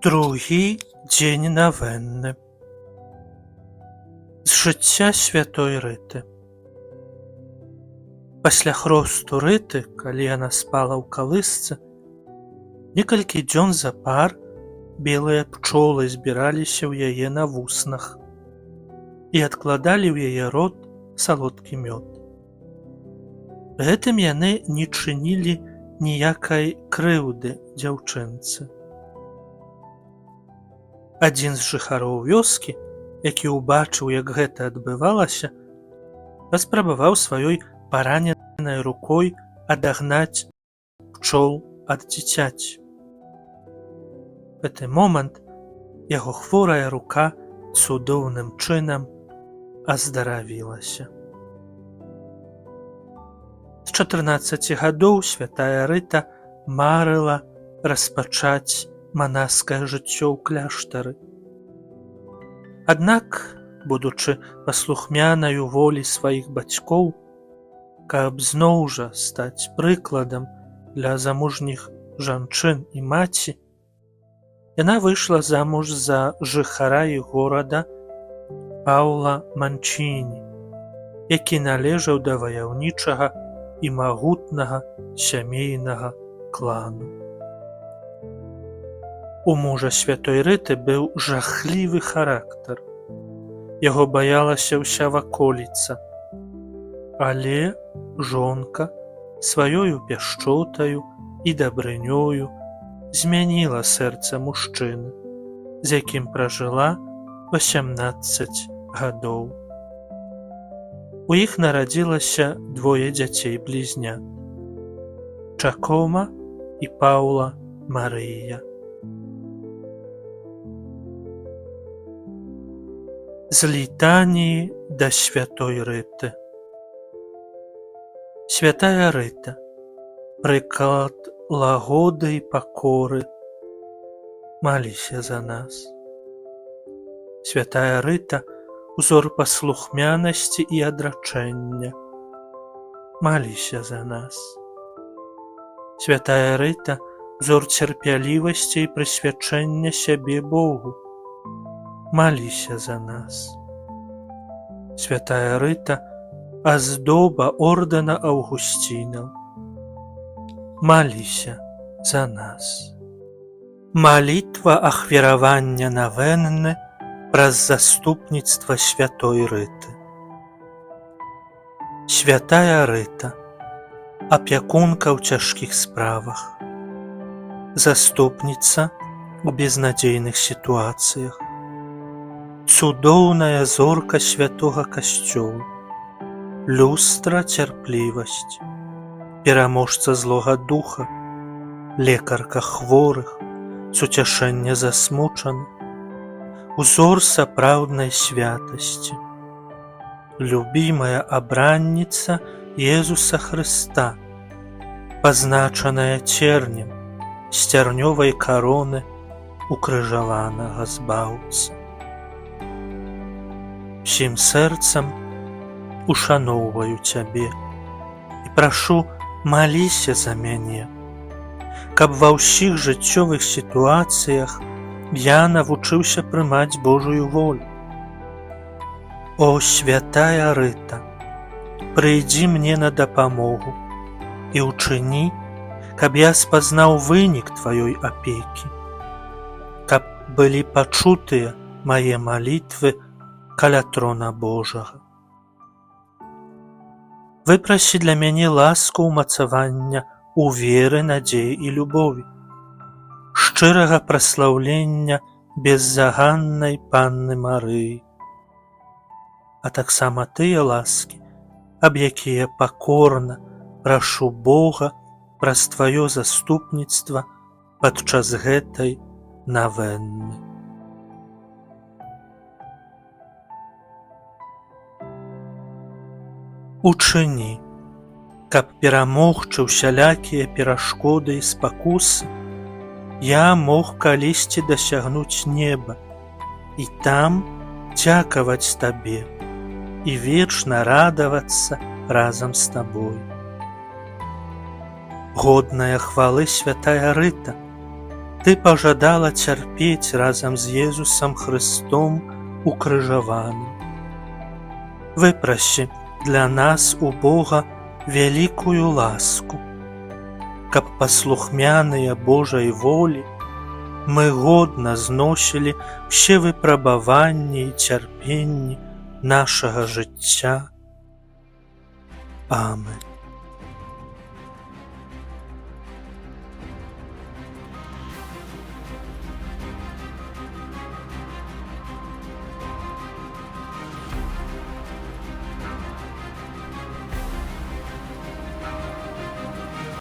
Другі дзень навэнны. З жыцця святой Рыты. Пасля хросту Рыты, калі яна спала ў калысцы, некалькі дзён запар белыя пчолы збіраліся ў яе на вуснах і адкладалі ў яе рот салодкі мёд. Гэтым яны не чынілі ніякай крыўды дзяўчынцы. Адзін з жыхароў вёскі, які ўбачыў, як гэта адбывалася, паспрабаваў сваёй параненай рукой адагнаць пчол ад дзіцяці. Гэты момант яго хворая рука цудоўным чынам аздаравілася. З 14 гадоў святая Рыта марыла распачаць манаскае жыццё ў кляштары. Аднак, будучы паслухмянаю волі сваіх бацькоў, каб зноў жа стаць прыкладам для замужніх жанчын і маці, яна выйшла замуж за жыхара іх горада Паўла Манчыні, які належаў да ваяўнічага і магутнага сямейнага клану. У мужа святой Рыты быў жахлівы характар. Яго баялася ўся ваколіца. Але жонка сваёю пяшчотаю і дабрынёю змяніла сэрца мужчыны, з якім пражыла 18 гадоў. У іх нарадзілася двое дзяцей-блізнят: Чакома і Паўла Марыя. З літаніі да святой Рыты. Святая Рыта, прыклад лагоды і пакоры, маліся за нас. Святая Рыта, узор паслухмянасці і адрачэння, маліся за нас. Святая Рыта, узор цярпялівасці і прысвячэння сябе Богу, маліся за нас. Святая Рыта, аздоба ордэна Аўгусцінаў, маліся за нас. Малітва ахвяравання навэнны праз заступніцтва святой Рыты. Святая Рыта, апякунка ў цяжкіх справах, заступніца ў безнадзейных сітуацыях, цудоўная зорка святога касцёла, люстра цярплівасць, пераможца злога духа, лекарка хворых, суцяшэнне засмучаных, узор сапраўднай святасці, любімая абранніца Езуса Хрыста, пазначаная цернем з цярнёвай кароны укрыжаванага Збаўцы. Усім сэрцам ушаноўваю цябе і прашу, маліся за мяне, каб ва ўсіх жыццёвых сітуацыях я навучыўся прымаць Божую волю. О, святая Рыта, прыйдзі мне на дапамогу і ўчыні, каб я спазнаў вынік тваёй апекі, каб былі пачутыя мае малітвы каля трона Божага. Выпрасі для мяне ласку ўмацавання ў веры, надзеі і любові, шчырага праслаўлення беззаганнай Панны Марыі, а таксама тыя ласкі, аб якія пакорна прашу Бога праз тваё заступніцтва падчас гэтай навэнны. Учыні, каб, перамогчы ўсялякія перашкоды і спакусы, я мог калісьці дасягнуць неба і там дзякаваць табе і вечна радавацца разам з табой. Годная хвалы святая Рыта, Ты пажадала цярпець разам з Езусам Хрыстом укрыжаваным. Выпрасі для нас у Бога вялікую ласку, каб паслухмяныя Божай волі мы годна зносілі ўсе выпрабаванні і цярпенні нашага жыцця. Амен.